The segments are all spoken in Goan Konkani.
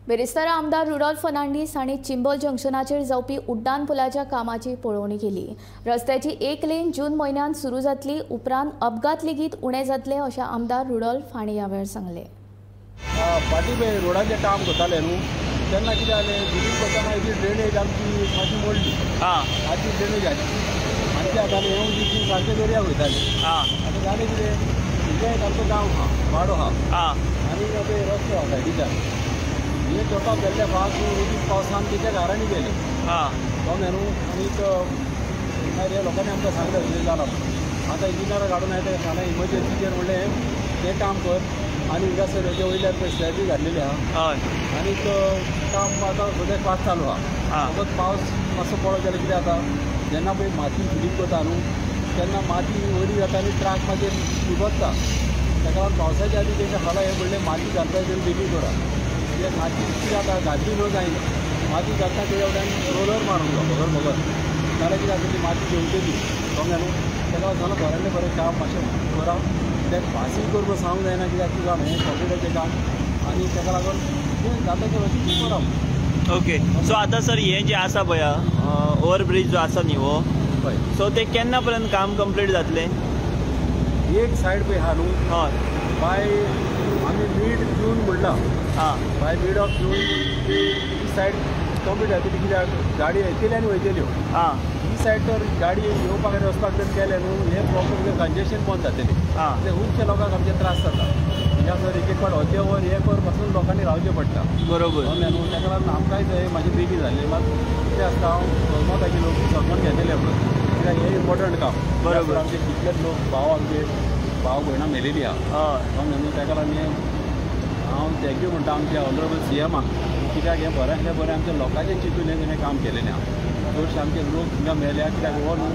बिरेस्तारा आमदार रुडॉल्फ फर्नांडीस हांणी चिंबल जंक्शनाचेर जावपी उड्डाण पुलाच्या कामाची पळोवणी केली. रस्त्याची एक लेन जून म्हयन्यांत सुरू जातली, उपरांत अपघात लेगीत उणे जातले अशें आमदार रुडॉल्फ हांणी ह्या वेळार सांगलें. फाटीं पळय रोडाचें काम करताले न्हू तेन्ना कितें जालें, बिलींग करतना इतली ड्रेनेज आमची मातशी मोडली, आतां ड्रेनेज जाली आनी कितें जातालें, हें उदीक सारकें दर्याक वयतालें. आतां जालें कितें, हिंगा एक आमचो गांव आहा, वाडो आहा आनी आतां रस्तो आहा सायडीच्यान, हे चोपाक गेल्ले फास्ट उदीक पावसान तेच्या घरांनी गेले कळ्ळें न्हू. आनीक मागीर लोकांनी आमकां सांगलें अशें जालां. आतां इंजिनियराक हाडून हांवें ताका सांगलें इमर्जन्सीचेर म्हणलें तें काम कर आनी हिंगासर हेजे वयल्यान पळय स्लॅबी घातलेली आहा आनीक काम आतां सद्याक फास्ट चालू आहा. फकत पावस मातसो पडत जाल्यार कितें जाता, जेन्ना पळय माती फिलींग करता न्हू तेन्ना माती वयली जाता आनी ट्राक मागीर लिबत्ता. ताका लागून पावसाच्या आदी तेच्या खाला हें म्हणलें माती घालपाक तरी बेगीन करा, कित्याक माती कितें जाता घातली न्हू जायना, माती घालता तेज्या वयल्यान रोलर मारूंक जाय बगर बगर, नाल्यार कितें जाता ती माती देंवतली कळ्ळें न्हू. ताका लागून सांगलां बऱ्यांतलें बरें काम मातशें करा, कित्याक फासीय करपाक सांगूंक जायना, कित्याक तुजें हें कॉम्प्युटराचें काम आनी ताका लागून तें जाता तें मातशें करप. ओके, सो आतां सर हें जें आसा पळय ओवरब्रीज जो आसा न्ही हो, सो तें केन्ना पर्यंत काम कंप्लीट जातलें? एक सायड पळय आहा न्हू, हय बाय आमी मीड जून म्हणलां, हां बाय मीड ऑफ जून ही सायड कंप्लीट जातली. कित्याक गाडी येतली आनी वयतल्यो, हां ही सायड तर गाडी येवपाक आनी वचपाक जर केलें न्हू हें प्रॉब्लम कंजेशन बंद जातलें. कित्याक खुबशे लोकांक आमचे त्रास जाता, हिंगासर एक एक फावट अर्दें वर एक वर पासून लोकांनी रावचें पडटा. बरोबर कळ्ळें न्हू. ताका लागून आमकांय थंय मातशें बेगीन जालें, मात कितें आसता हांव सहमताचे लोक सगळ्यान घेतलेले म्हणून, कित्याक हें इम्पोर्टंट काम. बरोबर, आमचे कितलेच लोक भाव आमचे भाव भयणां मेलेली आहा. कळ्ळें न्हू. ताका लागून हांव thank you म्हणटा आमच्या ऑनरेबल सी एमाक, कित्याक हें बऱ्यांतलें बरें आमच्या लोकांचें चिंतून हें काम केलेलें आहा. चडशे आमचे लोक हिंगा मेल्या, कित्याक हो न्हू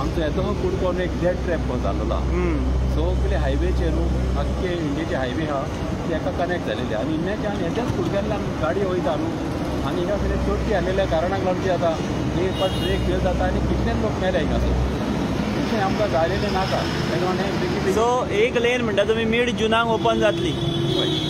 आमचो येदो कुडको एक डेड ट्रॅप कसो जाल्लो आहा. सगळे हायवेचेर न्हू आख्खे इंडियेचे हायवे आहा ते एका कनेक्ट जालेले आनी हिंगाच्यान हेच्याच कुडक्यांतल्यान गाडी वयता न्हू आनी हिंगा फुडें चडटी आसलेल्या कारणाक लागून कितें जाता, एक फावट ब्रेक फेल जाता आनी कितलेच लोक मेले हिंगासर. तशें आमकां जालेलें नाका, ताका लागून हें बेगीन. सो एक लेन म्हणटा तुमी मीड जुनाक ओपन जातली? हय.